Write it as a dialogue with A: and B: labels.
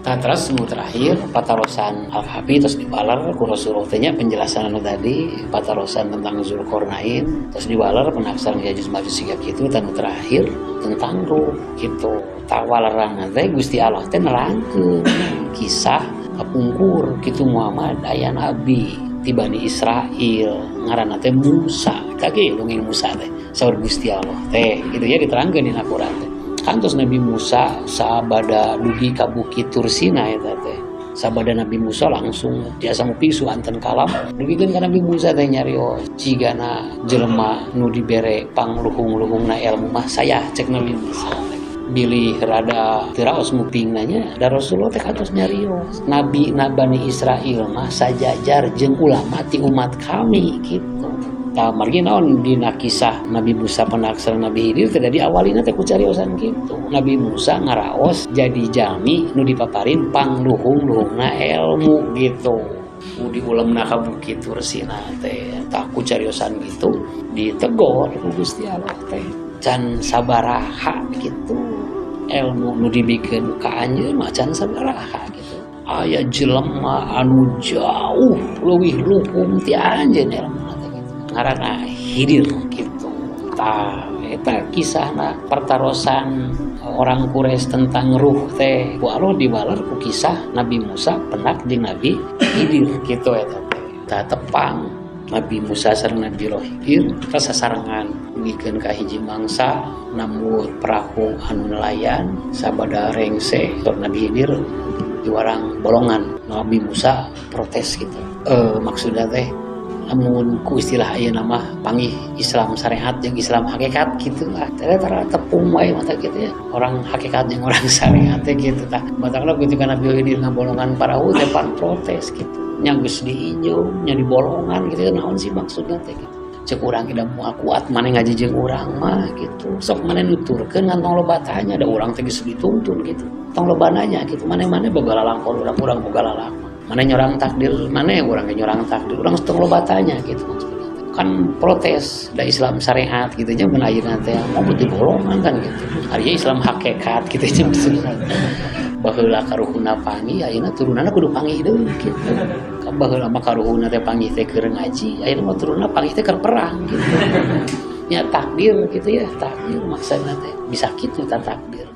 A: Tah, terus nu terakhir patarosan Al-Kahfi terus dibalar ku Rasulullah teh nya, penjelasan anu tadi patarosan tentang Zulkarnain, terus dibalar penaksaran Yajuj Majuj siga kitu. Dan terakhir tentang ruh gitu. Tah, waleran teh Gusti Allah teh nerangkeun kisah kapungkur gitu, Muhammad, aya nabi ti Bani Israel ngaranna teh Musa. Kage dongeng Musa teh, saur Gusti Allah teh gitu ya, diterangkeun dina Quran teh. Kantos Nabi Musa sabada dugi ka Bukit Tursina eta teh, sabada Nabi Musa langsung tiasa pisu anten kalam dugikeun ka Nabi Musa teh nyarios, "Jigana jelema nu dibere pangluhung-luhungna ilmu mah saya," cek Nabi Musa teh. Bilih rada teu raos ngupingna nya, da Rasulullah teh kantos nyarios Nabi na Bani Israel mah sajajar jeung ulama ti umat kami gitu. Tah, margi naon, dina kisah Nabi Musa penaksar Nabi Khidir teh diawalina teh ku cariosan gitu. Nabi Musa ngaraos jadi jalmi nu dipaparin pangluhung-luhungna ilmu gitu. Nu diulemna ka Bukit Tursina teh. Tah, ku cariosan gitu ditegor ku Gusti Allah teh. Can sabaraha gitu ilmu nu dibikeun ka anjeun mah can sabaraha gitu. Aya jelema anu jauh leuwih luhung ti anjeun ilmuna teh gitu. Ngaranna Khidir gitu. Tah, eta kisahna pertarosan orang Quraisy tentang ruh teh ku Allah diwaler ku kisah Nabi Musa penak jeung Nabi Khidir gitu eta teh. Tah, tepang Nabi Musa sareng Nabi Khidir sasarengan dugikeun ka hiji mangsa nambut perahu anu nelayan. Sabada rengse, Nabi Khidir diwarang bolongan. Nabi Musa protes gitu, maksudnya teh lamun ku istilah ayeuna mah panggih Islam syariat jeung Islam hakikat gitu lah. Ternyata tepung wae mata gitu ya, orang hakikat jeung orang syariat teh gitu. Tah, batakna ketika Nabi Khidir ngabolongan parahu teh pan protes gitu nya, geus diinjeum nya dibolongan gitu, naon sih maksudna teh gitu. Cek urang tidak moal kuat maneh ngaji jeung urang mah gitu. Sok maneh nuturkeun, ngan tong loba tanya, da urang teh geus dituntun gitu, tong loba nanya gitu. Maneh-maneh boga lalakon, urang-urang boga lalakon. Maneh nyorang takdir maneh, urang ge nyorang takdir urang, tong loba tanya gitu maksudna. Kan protes da Islam syariat gitu nya, mun ayeuna teh mau dibolongan kan gitu. Ari Islam hakikat gitu nya maksudna. Baheula karuhuna panggih, ayeuna turunanna kudu panggih deui gitu. Baheula mah karuhuna teh panggih teh keur ngaji, ayeuna mah turunna panggih teh keur perang gitu. Nya takdir gitu ya, takdir maksudna teh bisa kitu ta takdir.